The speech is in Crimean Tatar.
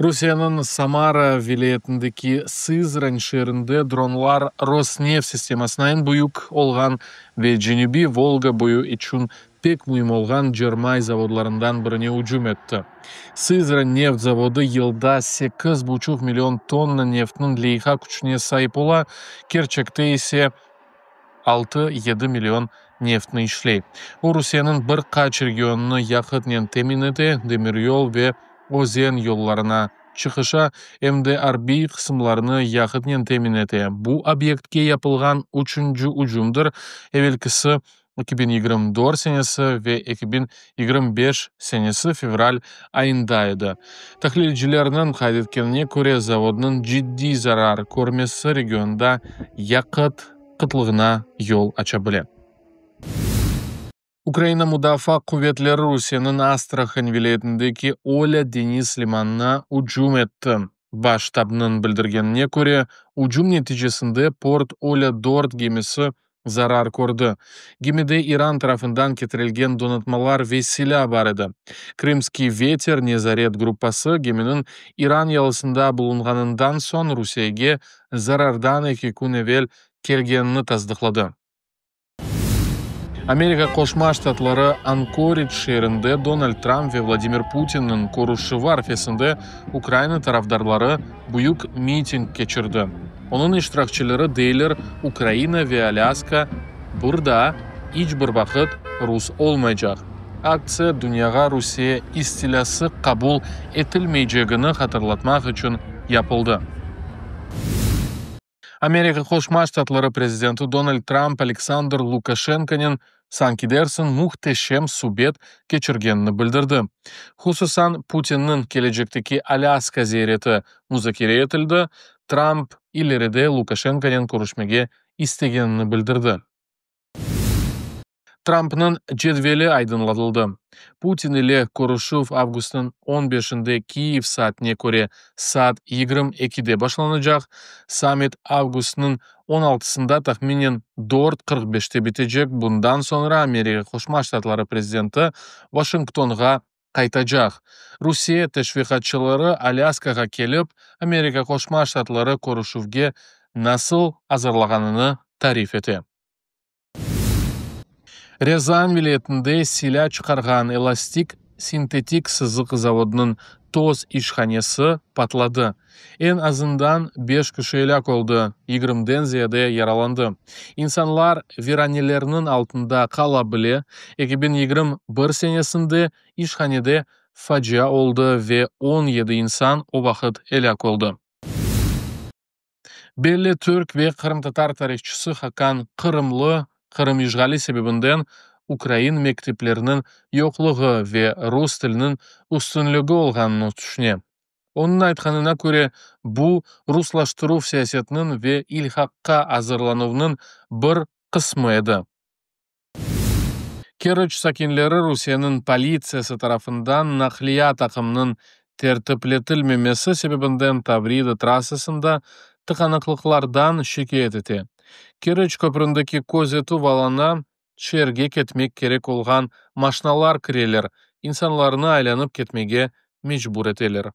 Rusiyeniñ Samara vilâyetindeki Sızran şeerinde dronlar Rosneft sistemasına eñ büyük olğan ve Cenübiy Volga boyu içün pek müim olğan cermay zavodlarından birine ücüm etti. Sızran neft zavodı yılda 8,5 million tonna neftniñ leyha küçüne saip ola, kerçekte ise 6-7 million neftni işley. O, Rusiyeniñ bir qaç regionını yaqıtnen temin ete, demiryol ve özen yollarına çıqışa, em de arbiy qısımlarnı yaqıtnen temin ete. Bu obyektke yapılğan üçünci ücümdir, evelkisi 2024 senesi ve 2025 senesi fevral ayında edi. Tahlilcilerniñ qayd etkenine köre, zavodnıñ ciddiy zarar körmesi regionda yaqıt qıtlığına yol aça bile. Ukraina Mudafaa quvetleri Rusiyeniñ Astrahan vilâyetindeki Olâ deñiz limanına ücüm etti. Baş ştabnıñ bildirgenine köre, ücüm neticesinde Port Olâ 4 gemisi zarar kördi. Gemide İran tarafından ketirilgen donatmalar ve silâ bar edi. Krımskiy veter nezaret gruppası geminiñ İran yalısında bulunğanından soñ Rusiyege zarardan eki kün evel kelgenini tasdıqladı. Amerika Qoşma Ştatları Ankoridj şeerinde Donald Trump ve Vladimir Putinniñ körüşüvi arfesinde Ukraina tarafdarları büyük miting keçirdi. Onıñ iştirakçileri deyler, Ukraina ve Alâska bir daa iç bir vaqıt rus olmaycaq. Aktsiya dünyağa Rusiye istilâsı qabul etilmeycegini hatırlatmaq içün yapıldı. Amerika Qoşma Ştatları prezidenti Donald Trump Aleksandr Lukaşenkonen, sanki dersiñ, mühteşem subet keçirgenini bildirdi. Hususan, Putinniñ kelecekteki Alâska ziyareti muzakere etildi, Trump ileride Lukaşenkonen körüşmege istegenini bildirdi. Trumpnıñ cedveli aydınlatıldı. Putin ile körüşüv avgustnıñ 15-nde Kiyev saatine köre saat 22-de başlanacaq. Sammit avgustnıñ 16-sında tahminen 4:45-te bitecek, bundan soñra Amerika Qoşma Ştatları prezidenti Washingtonğa qaytacaq. Rusiye teşviqatçıları Alâskağa kelip, Amerika Qoşma Ştatları körüşüvge nasıl azırlağanını tarif ete. Râzan vilâyetinde silâ çıqarğan Elastik sintetik sızıq zavodınıñ toz işhanesi patladı. Eñ azından beş kişi elâk oldı, yigirmiden ziyade yaralandı. İnsanlar viranelerniñ altında qala bile. 2021 senesinde işhanede facia oldı ve 17 insan o vaqıt elâk oldı. Belli türk ve qırımtatar tarihçısı Hakan Qırımlı Qırım işğali sebebinden ukrain mektepleriniñ yoqluğı ve rus tiliniñ üstünligi olğanını tüşüne. Onıñ aytqanına köre, bu, ruslaştıruv siyasetiniñ ve ilhaqqa azırlanuvnıñ bir qısmı edi. Keriç sakinleri Rusiyeniñ politsiyası tarafından naqliyat aqımınıñ tertipletilmemesi sebebinden Tavrida trassasında tıqanıqlıqlardan şikâyet ete. Keriç köpründeki közetüv alanına şeerge ketmek kerek olğan maşinalar kireler, insanlarnı aylanıp ketmege mecbur eteler.